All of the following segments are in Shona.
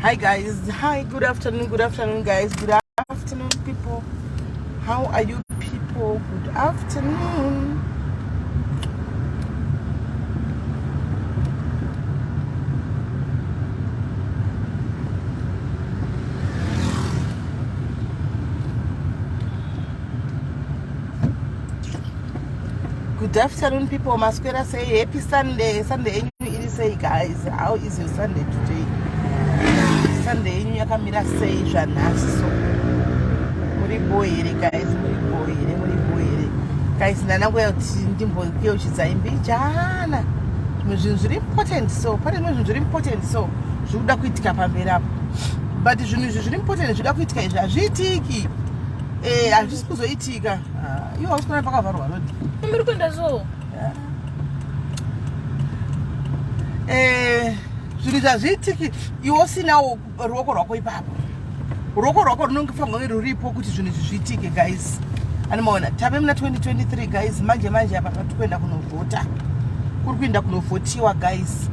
Hi guys, hi, good afternoon, good afternoon guys, good afternoon people. How are you people? Good afternoon. Good afternoon people, maswera sei, happy Sunday. Sunday enyu iri sei guys? How is your Sunday today? Sunday enyu yakamira sei zvanhasi so? Muri bho here guys? Muri bho here? Muri bho here? Guys, ndanangoya kuti ndimbokuyeuchidzai mbijana zvimwe zvinhu zviri important so pane zvimwe zvinhu zviri important so zviri kuda kuitika pamberi apo but zvinhu izvi zviri important zvida kuitika izvi hazviitiki eh, hazvisi kuzoitika ah, iwe hausi kuona pakavharwa road muri kuenda so eh, zvinhu izvi hazviitiki iwe usinawo ruoko rwako ipapo ruoko rwako runongofanirwa kunge ruripo kuti zvinhu izvi zviitike guys anomaona tave muna 2023 guys manje manje apa patiri kuenda kunovhota kuri kuenda kunovhotiwa guys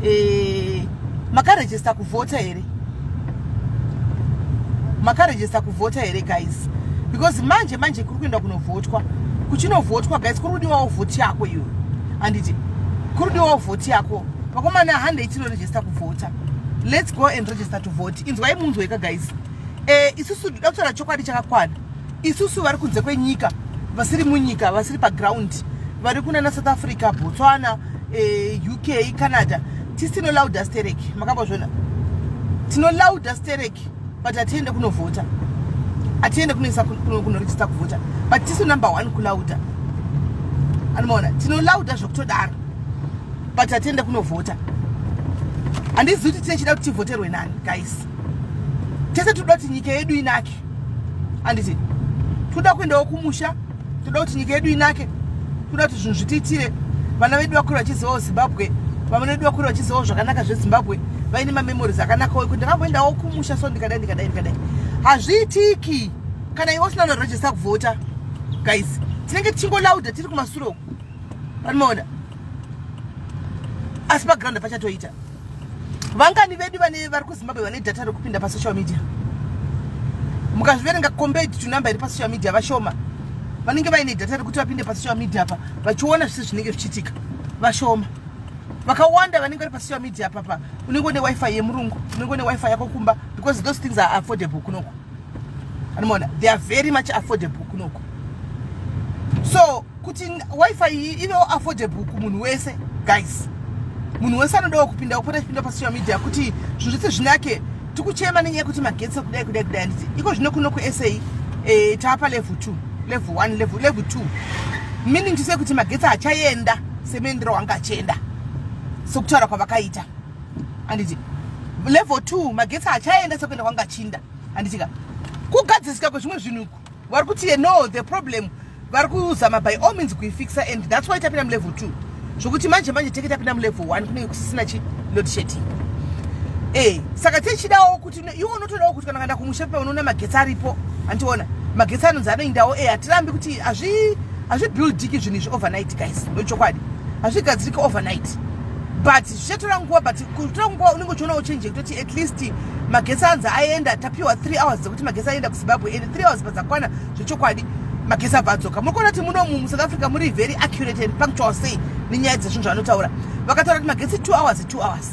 e, makarejista kuvhota here makarejista kuvhota here guys because manje manje kuri kuenda kunovhotwa kuchinovhotwa guys kuri kudiwawo vhoti yako iwe handiti kuri kudiwawo vhoti yako vakomana handei tinorejista kuvhota let's go and register to vote inzwai munzweka guys eh, isusu toda kutaura chokwadi chakakwana isusu vari kunze kwenyika vasiri munyika vasiri paground vari kunana South Africa Botswana eh, UK Canada tisi tinolauda stereki makambozviona tinolauda stereki but hatiende kunovhota hatiende kunoisa kunorejista kuvhota but tisu number one kulauda anomaona tinolauda zvekutodaro but hatiende kunovhota handizivi kuti tinechida kuti tivhoterwe nani guys tese tinoda kuti nyika yedu inake handiti toda kuendawo kumusha toda kuti nyika yedu inake toda kuti zvinhu zvitiitire vana vedu vakure vachizivawo zimbabwe vamwe vedu vakure vachizivawo zvakanaka zvezimbabwe vaine mamemories akanakawo ekuti ndakamboendawo kumusha so ndikadai ndikadai ndikadai hazviitiki kana iwe usina norejista kuvhota guys tinenge tichingolauda tiri kumasure uku vanomaona asi paground pachatoita vangani vedu vane vari kuzimbabwe vane data rekupinda pasocial media mukazviverenga compared to number iri pasocial media vashoma vanenge vaine data rekuti vapinde pasocial media apa vachiona zvese zvinenge zvichiitika vashoma vakawanda vanenge vari pasocial media apapa unenge une wifi yemurungu unenge une wifi yako kumba because those things are affordable kunoko anomaona they are very much affordable kunoko so kuti wifi iyi ivewo affordable kumunhu wese guys munhu wese anodawo kupinda kupota achipinda pasocial media kuti zvinhu zvese zvinake tikuchema nenyaya yekuti magetsi kudai kudai kudai handiti iko zvino kuno kusa eh, taapa level 2 level 1 level, level 2 meaning to say kuti magetsi achaenda semaendero wanga achienda sokutaura kwavakaita handiti level 2 magetsi achaenda sekuenda kwanga achinda handitika kugadzisika kwezvimwe zvinhu uku vari kuti no the problem vari kuzama by all means kuifixa and that's why tapinda mulevel 2 zvokuti manje manje teke tapinda mulevel 1 kunenge kusisina chi load shedding e saka tichidawo kuti iwe unotodawo kuti kana kaenda kumusha pa unoona magetsi aripo andiona magetsi anonzi anoindawo e hatirambi kuti hazvibuildiki zvinhu izvi overnight guys ndochokwadi hazvigadziriki overnight but zvichatora nguva but kutora nguva unenge uchionawo change yekutoti at least magetsi anzi aenda tapiwa 3 hours dzekuti magetsi aenda kuzimbabwe and 3 hours padzakwana zvechokwadi magetsi abva adzoka muri kuona kuti munomu musouth africa muri very accurate and punctual sei nenyaya dzezvinhu zvavanotaura vakataura kuti magetsi 2 hours 2 hours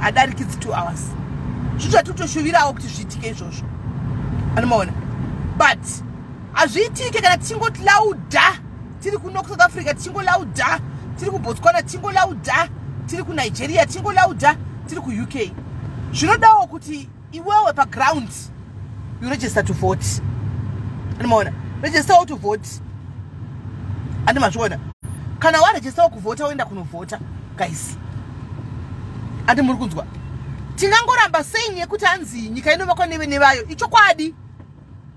hadarikidzi 2 hours zvinhu zvatitoshuvirawo kuti zviitike izvozvo anomaona but hazviitike kana tichingotlauda tiri kuno kusouth africa tichingolauda tiri kubotswana tichingolauda tiri kunigeria tichingolauda tiri kuuk zvinodawo kuti iwewe paground you register to vote anomaona registerwo to vote andi mazviona kana waregisterwo kuvhota woenda kunovhota guys andi muri kunzwa tingangoramba sei yekuti hanzi nyika inovakwa neve nevayo ichokwadi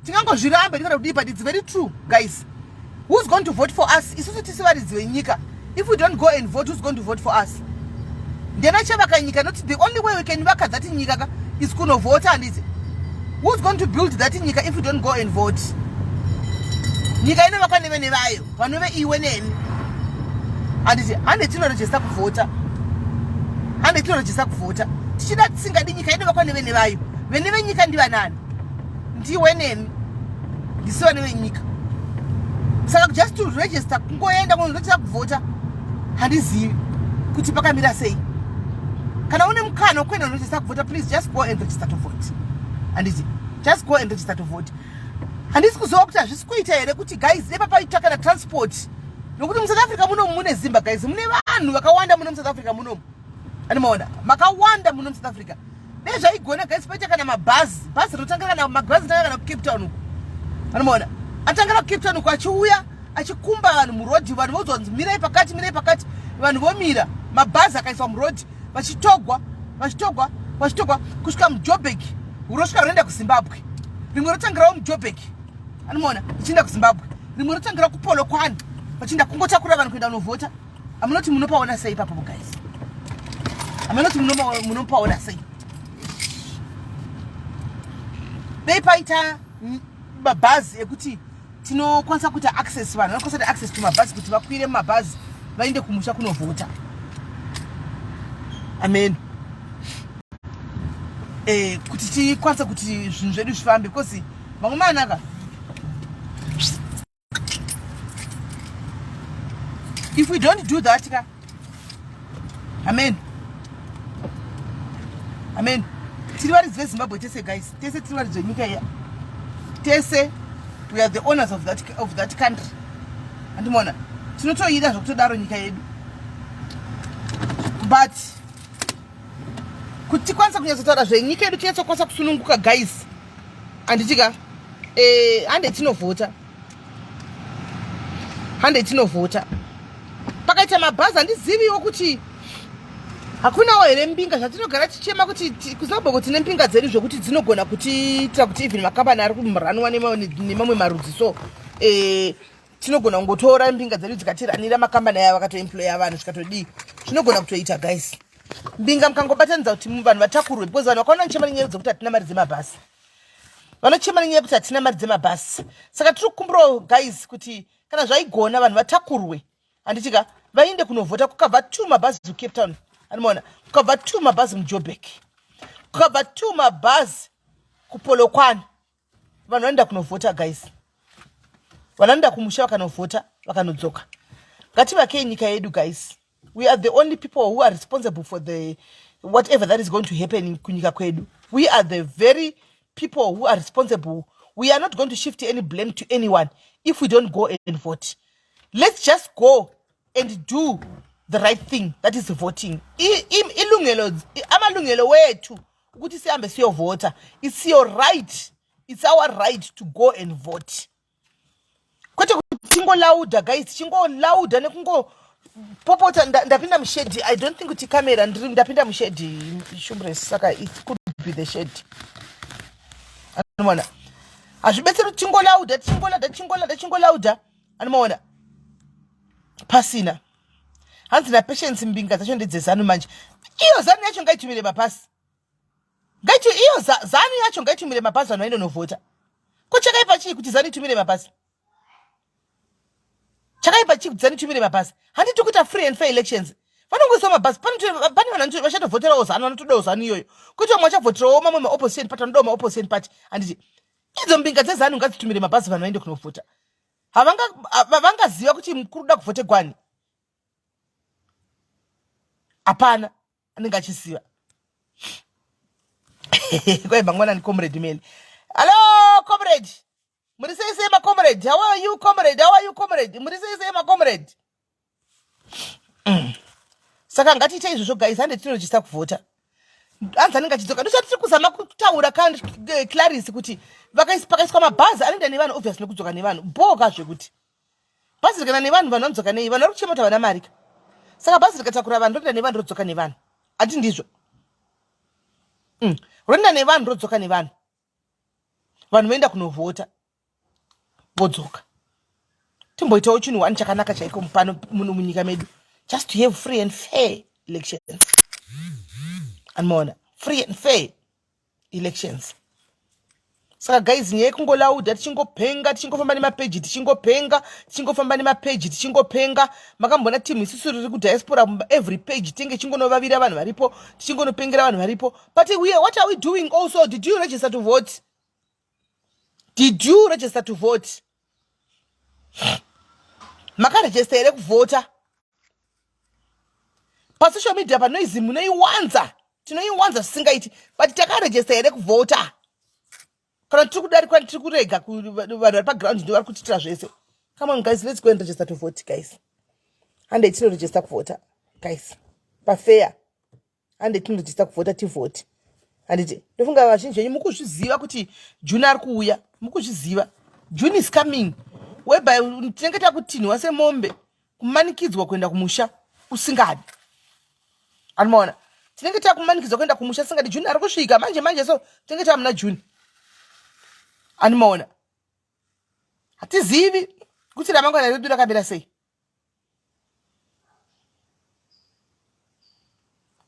tingangozviramba ndikada kudii but it's very true guys who's going to vote for us isusu tisi varidzi venyika if we don't go and vote who's going to vote for us ndena chavaka nyika not the only way we can vaka that nyika ka is kunovhota handiti who's going to build that nyika if we don't go and vote nyika inovakwa nevene vayo vanove iwe neni handiti hande tinorejesta kuvhota hande tinorejesta kuvhota Tichida tisingadi, nyika inovakwa nevene vayo. Vene venyika ndivanani? Ndiwe neni, ndisi vane venyika. Saka just to register, kungoenda kunoregister kuvhota, handizivi kuti pakamira sei. Kana une mukana wekuenda unoregister kuvhota, please just go and register to vote, handiti? Just go and register to vote. Handisi kuziva kuti hazvisi kuita here kuti, guys, nepapaita kana transport, nokuti muSouth Africa munomu mune zimba, guys, mune vanhu vakawanda muno muSouth Africa munomu. Animaona makawanda muno muSouth Africa. Dai zvaigona, guys, paita kana mabhazi, bhazi rinotangira kana mabhazi rinotangira kana kuCape Town uku. Anomaona atangira kuCape Town uku, achiuya achikumba vanhu murodhi. Vanhu voudzwa kunzi, "Mirai pakati, mirai pakati." Vanhu vomira, mabhazi akaiswa murodhi, vachitogwa, vachitogwa, vachitogwa kusvika muJoburg. Rosvika roenda kuZimbabwe. Rimwe rotangirawo muJoburg, anomaona, richienda kuZimbabwe. Rimwe rotangira kuPolokwane, vachienda kungotakura vanhu kuenda kunovhota. Amunoti munopaona sei ipapo, guys? Amunoti munopaona sei? Dei paita mabhazi ekuti tinokwanisa kuita access, vanhu vanokwanisa kuita access to mabhazi, kuti vakwire mumabhazi vaende kumusha kunovhota. Amen. Kuti tikwanise kuti zvinhu zvedu zvifambe, because vamwe manaka, if we don't do that ka, amen, amen. Tiri varidzi veZimbabwe tese, guys. Tese tiri varidzi venyika iya tese. We are the owners of that country. Andimona tinotoida zvokutodaro nyika yedu, but kuti tikwanisa kunyatsotaura zvenyika yedu, tinyatsokwanisa kusununguka, guys, handitika? Hande tinovhota, hande tinovhota. Pakaita mabhazi, handiziviwo kuti hakunawo here mbinga zvatinogara tichema kuti kuZimbabwe tine mbinga dzedu zvokuti dzinogona kutiitira kuti even makambani ari kuranwa nemamwe marudzi. So tinogona kungotora mbinga dzedu dzikatiranira makambani aya, vakatoemploya vanhu, zvikatodii, zvinogona kutoita, guys. Mbinga mukangobatanidza kuti vanhu vatakurwe, because vanhu vakaona nichema nenyaya dzekuti hatina mari dzemabhasi, vanochema nenyaya yekuti hatina mari dzemabhasi. Saka tiri kukumbirawo, guys, kuti kana zvaigona vanhu vatakurwe, handitika, vaende kunovhota. Kukabva two mabhazi kuCape Town, anomaona, kukabva two mabhazi muJoburg, kukabva two mabhazi kuPolokwane, vanhu vanoenda kunovhota, guys. Vanoenda kumusha vakanovhota, vakanodzoka. Ngativakei nyika yedu, guys. We are the only people who are responsible for the whatever that is going to happen kunyika kwedu. We are the very people who are responsible. We are not going to shift any blame to anyone if we don't go and vote. Let's just go and do the right thing, that is voting. Ilungelo, amalungelo wethu ukuthi sihambe siyovhota. It's your right, it's our right to go and vote, kwete kuti tingolauda, guys, tingolauda nekungopopota. Ndapinda mushedi. I don't think kuti camera ndiri, ndapinda mushedi shumbres, saka it could be the shade. Anomaona hazvibetseri kuti tingolauda, tingolauda, tingolauda, tingolauda, anomaona pasina. Hanzi naPatience, mbinga dzacho ndedzeZanu manje. Iyo Zanu yacho ngaitumire mabhasi, ngaitu iyo Zanu yacho ngaitumire mabhasi, vanhu vaende novhota. Ko chakaipa chii kuti Zanu itumire mabhasi? Chakaipa chii kuti Zanu itumire mabhasi? Handiti kuita free and fair elections, vanongoisa mabhasi. Pane vanhu vachatovhoterawo Zanu, vanotodawo Zanu iyoyo, kuti vamwe vachavhoterawo mamwe maopposition party, vanodawo maopposition party, handiti? Idzo mbinga dzeZanu ngadzitumire mabhazi, vanhu vaende kunovhota. Havangaziva kuti mukuru kuda kuvhote gwani, hapana anenge achiziva. Kwai mangwanani, Comrade Meli. Hallo, comrade, muri sei sei, macomrade? How are you, comrade? How are you, comrade? Muri sei sei, macomrade? Saka ngatiite izvozvo, guys. Hande tinoregister kuvhota. Hanzi anenge achidzoka. Ndosati tiri kuzama kutaura, Claris, kuti pakaiswa mabhazi anoenda nevanhu, obviously nekudzoka nevanhu boka, zvekuti bhazi rikaenda nevanhu, vanhu vanodzoka nei? Vanhu vari kuchema kuti havana mari ka. Saka bhazi rikatakura vanhu, roenda nevanhu, rodzoka nevanhu, handi ndizvo? Roenda nevanhu, rodzoka nevanhu, vanhu voenda kunovhota, vodzoka. Timboitawo chinhu one chakanaka chaiko pano muno munyika medu, just to have free and fair elections. Anomaona, free and fair elections. Saka guys, nyaya yekungolauda tichingopenga, tichingofamba nemapeji, tichingopenga, tichingofamba nemapeji, tichingopenga. Makamboona team isusu riri kudiaspora, every page tinge tichingonovavira vanhu varipo, tichingonopengera vanhu varipo. But we, what are we doing also? Did you register to vote? Did you register to vote? Makaregister here kuvhota? Pasocial media panoizi munoiwanza, tinoiwanza zvisingaiti, but takaregister here kuvhota? Kana tiri kudarikwa, tiri kurega vanhu vari paground ndo vari kutiitira zvese. Come on guys, let's go and register to vote, guys. Handei tinoregister kuvhota, guys, pafair. Handei tinoregister kuvhota, tivhote, handiti? Ndofunga vazhinji venyu mukuzviziva kuti June ari kuuya. Mukuzviziva, June is coming, whereby tinenge takutinhwa semombe, kumanikidzwa kuenda kumusha usingadi. Anomaona, tinenge takumanikidzwa kuenda kumusha usingadi. June ari kusvika manje manje, so tinenge tamuna June. Anomaona, hatizivi kuti ramangwana redu rakamira sei.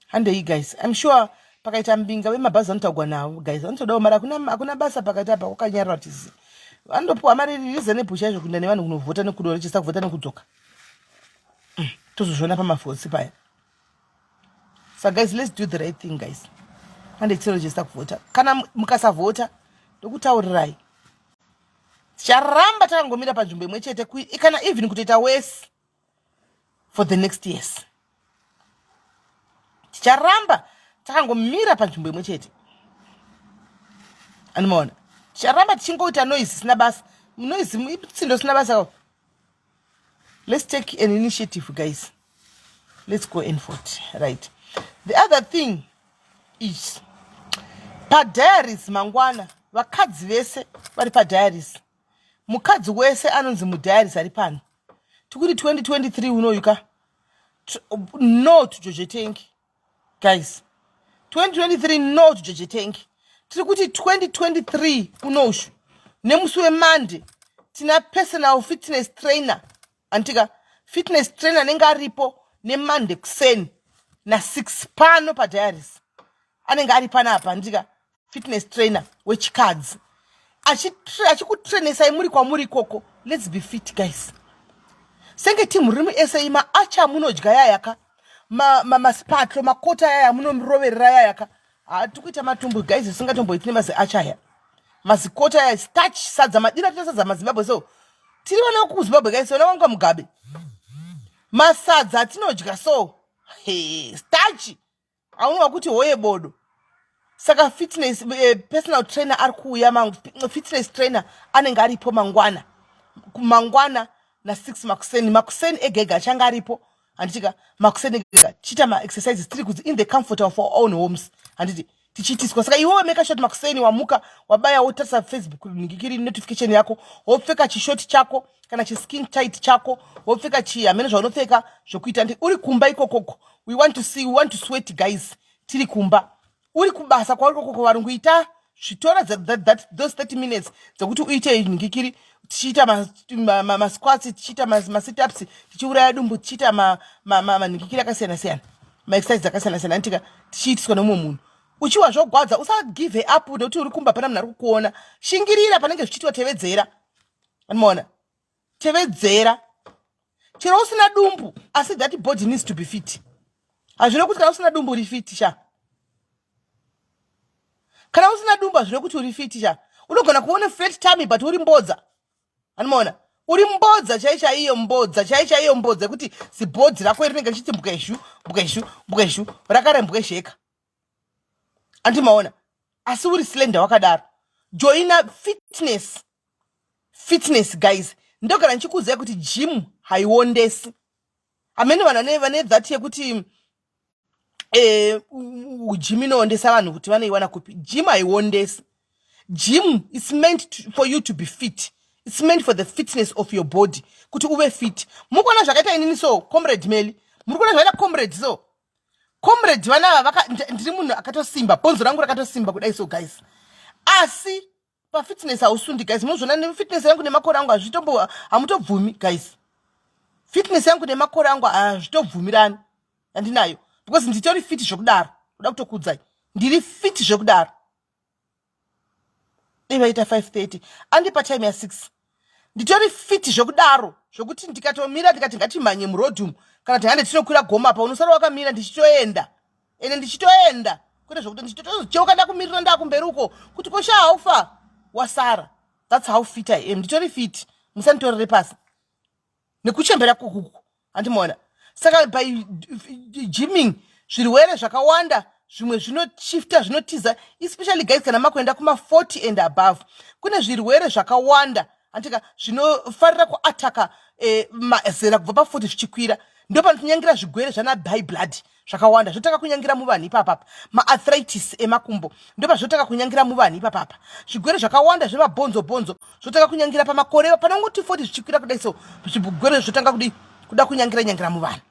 Handei guys. I'm sure pakaita mbinga vemabhazi vanotaugwa navo, guys, vanotodawo mari. Hakuna basa pakati apa, kwakanyarara tizi vanotopiwa mari reasonable chaizvo kuenda nevanhu kunovhota nekunorechesa kuvhota nekudzoka. Tozozviona pamavhotsi paya. So guys, let's do the right thing, guys. Handei tinorejesta kuvhota. Kana mukasavhota, ndokutaurirai, ticharamba takangomira panzvimbo imwe chete, kana even kutoita worse for the next years. Ticharamba takangomira panzvimbo imwe chete. Anomaona, ticharamba tichingoita noise isina basa, noise tsindo isina basa. Let's take an initiative, guys. Let's go and vote, right? The other thing is, padiaries mangwana, vakadzi vese vari padiaries, mukadzi wese anonzi mudiaries ari pano, tikuti 2023 unoyuka, no to Jojo Tank, guys. 2023, no to Jojo Tank. Tiri kuti 2023 unoshu, nemusi weMonday, tina personal fitness trainer antika fitness trainer anenge aripo neMonday kuseni na6 pano padiaries. Anenge ari panapa, andika, fitness trainer wechikadzi achikutrainesai muri kwamuri ikoko. Let's be fit, guys. Senge timu riri muSA, maacha munodya yayaka, masipatlo, makota yaya munomuroverera yayaka, hati kuita matumbu, guys, zvisingatomboiti nemazi achaya, mazikota aya, starch, sadza, madira tita sadza maZimbabwe. So tiri vana kuZimbabwe, guys, vana vanga Mugabe, masadza atinodya, so starch aunova kuti hoye bodo. Saka fitness personal trainer ari kuuya, fitness trainer anenge aripo mangwana, mangwana na6 makuseni, makuseni egega achange aripo, handitika? Makuseni egega tichiita maexercises tiri kudzi in the comfort of our own homes, handiti? Tichiitiswa. Saka iwewe make sure makuseni wamuka, wabaya, wotarisa Facebook ningikiri notification yako, wopfeka chishoti chako kana chiskin tight chako, wopfeka chi hamene zvaunopfeka zvokuita ndi uri kumba ikokoko. We want to see, we want to sweat, guys, tiri kumba. Uri kubasa kwauri kokoko, varungu, ita zvitora those 30 minutes dzekuti uite nhingikiri, tichiita masquats, tichiita masitups, tichiuraya dumbu, tichiita manhingikiri akasiyana siyana, maexercise akasiyana siyana, anditika? Tichiitiswa nemumwe munhu. Uchiwa zvogwadza, usagive up nekuti uri kumba, pana munhu ari kukuona. Shingirira panenge zvichiitwa, tevedzera. Anomaona, tevedzera chero usina dumbu, asi that body needs to be fit. Hazvino kuti kana usina dumbu uri fit sha. Kana usina dumbu hazvino kuti uri fit sha. Unogona kuona flat tummy but uri mbodza. Anomaona, uri mbodza chai chaiyo, mbodza chai chaiyo, mbodza yekuti zibhodhi rako rinenge richiti mbwezhu mbwezhu mbwezhu, rakarembwezheka, andimaona, asi uri slender wakadaro. Joina fitness, fitness, guys. Ndogara ndichikuudzai kuti gym haiondesi. Hamene vanhu vane that yekuti gym inoondesa vanhu kuti vanoiwana kupi. Gym haiondesi. Gym is meant for you to be fit. It's meant for the fitness of your body, kuti uve fit. Muri kuona zvakaita inini so, Comrade Meli? Muri kuona zvakaita Comrade so? Comrade vanava, ndiri munhu akatosimba, bhonzo rangu rakatosimba kudai so, guys, asi pafitness hausundi, guys. Munozviona nefitness yangu nemakore angu, hazvitombo, hamutobvumi, guys. Fitness yangu nemakore angu hazvitobvumirani yandinayo, because nditori fit zvekudaro. Kuda kutokudzai, ndiri fit zvekudaro. Dai vaita 5:30, andipa time ya6. Nditori fit zvekudaro, zvokuti ndikatomira ndikati ngatimhanye muroad umu, kana kuti hande tinokwira gomo apa, unosara wakamira ndichitoenda. Ende ndichitoenda, kwete zvokuti ndichitocheuka ndakumirira ndakumberi uko kuti kosha haufa wasara. That's how fit I am. Nditori fit, musanditorere pasi nekuchembera kukuku, handimaona. Saka by gymming, zvirwere zvakawanda zvimwe zvinoshifta, zvinotiza, especially guys kana makuenda kuma40 and above. Kune zvirwere zvakawanda, handika, zvinofarira kuataka mazera kubva pa40 zvichikwira. Ndo panotinyangira zvigwere zvana high blood zvakawanda, zvotanga kunyangira muvanhu ipapapa. Maarthritis emakumbo ndo pazvotanga kunyangira muvanhu ipapapa. Zvigwere zvakawanda zvemabhonzo bhonzo zvotanga kunyangira pamakore panongoti 40 zvichikwira kudai. So zvigwere zvotanga kudi kuda kunyangira nyangira muvanhu.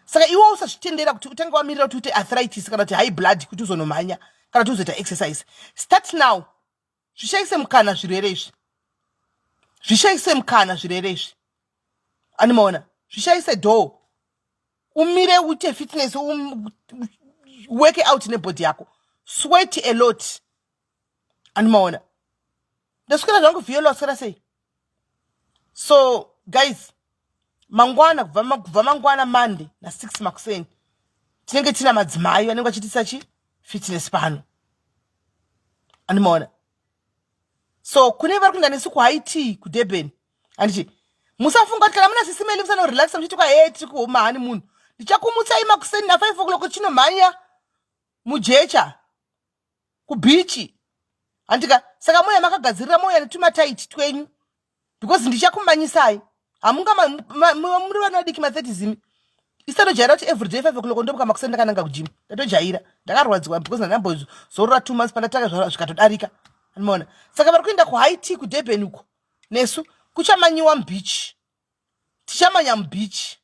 Saka iwe usazvitendera kuti utange wamirira kuti uite arthritis kana kuti high blood kuti uzonomhanya kana kuti uzoita exercise. Start now. Zvishayise mukana zvirwere izvi, zvishayise mukana zvirwere izvi, animaona. Zvishayise door, umire uite fitness, work out nebody yako, sweat a lot, animaona. Ndaswera zvangu. Viola, waswera sei? So guys, mangwana, kubva mangwana Monday na6 makuseni, tinenge tina madzimai vanenge vachitisa chi fitness pano, animaona. So kune vari kuenda nesu kuHigh Tea kuDurban, handiti musafunga kuti kana muna sisimeli musanorelaxa muchiti kwa he tiri kuhomahani munhu. Ndichakumutsai makuseni na5 o'clock, chinomhanya mujecha kubeach, handika. Saka moya makagadzirira, moya netumatight twenyu, because ndichakumanyisai. Hamunga muri vana vadiki, ma30 zimi. Isatojaira kuti everyday 5 o'clock ndomuka makuseni ndakananga kugym. Ndatojaira, ndakarwadziwa because ndandambozorora 2 months pandatanga, zvikatodarika, anomaona. Saka vari kuenda kuHigh Tea kuDurban uko nesu, kuchamanyiwa mubeach. Tichamanya mubeach,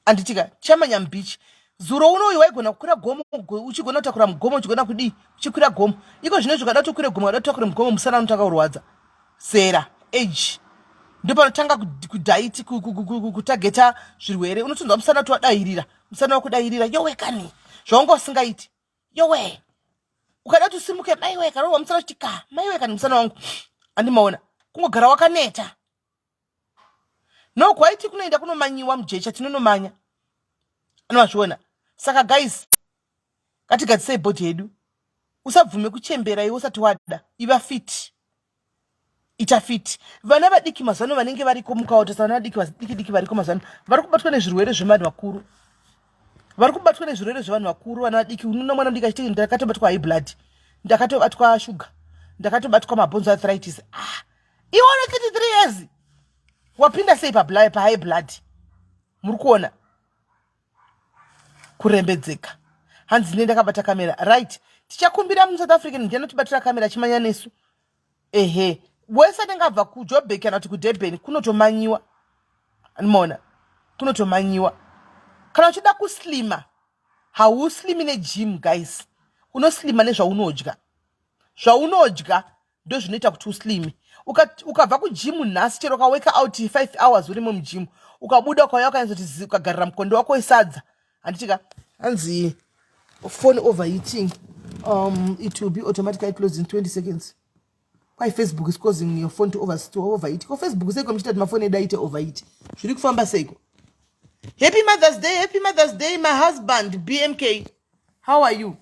anditika, tichamanya mubeach. Zuro unoyu waigona kukwira gomo, uchigona kutakura mugomo, uchigona kudii, uchikwira gomo. Iko zvino zvikada kuti ukwire gomo, kada kutakura mugomo, musana unotanga kurwadza. Zera, age, ndo panotanga kudhaiti kutageta zvirwere. Unotonzwa musana kuti wadayirira, musana wakudayirira. Yowe kani, zvaunga usingaiti, yowe, ukada kuti usimuke, maiwe, kana musana uchiti ka, maiwe kani, musana wangu, andimaona. Kungogara wakaneta. No kwaiti kunoenda kunomanyiwa mujecha, tinonomanya, anovazviona. Saka guys, ngatigadzisei body yedu. Usabvume kuchembera iwe usati wada. Iva fit, ita fit. Vana vadiki mazuvano vanenge variko, mukaotesa vana vadiki vadiki diki variko mazuvano vari kubatwa nezvirwere zvevanhu vakuru, vari kubatwa nezvirwere zvevanhu vakuru. Vana vadiki, unoona mwana mudiki achiti, "Ndakatobatwa high blood, ndakatobatwa shuga, ndakatobatwa mabhonzo, arthritis." Ah, iwe une 33 years, wapinda sei pahigh blood? Muri kuona kurembedzeka. Hanzi ne ndakabata kamera, right. Tichakumbira muSouth African ndiani anotibatira kamera achimanya nesu. Ehe, wese anenge abva kuJobek kana kuti kuDurban, kunotomanyiwa, mona, kunotomanyiwa. Kana uchida kuslima, hauslimi negym guys, unoslima nezvaunodya. Zvaunodya ndo zvinoita kuti uslime. Ukabva kugym nhasi, chero ukawork out 5 hours urimo mugym, ukabuda, ukauya ukanyatsoti ukagarira mukondo wako wesadza, handitika. Hanzi phone overheating, it will be automatically closed in 20 seconds. Why Facebook is causing your phone to overheat? Ko Facebook seiko muchiita kuti mafoni edu aite overheat? Zviri kufamba seiko? Happy Mother's Day, happy Mother's Day, my husband BMK. How are you?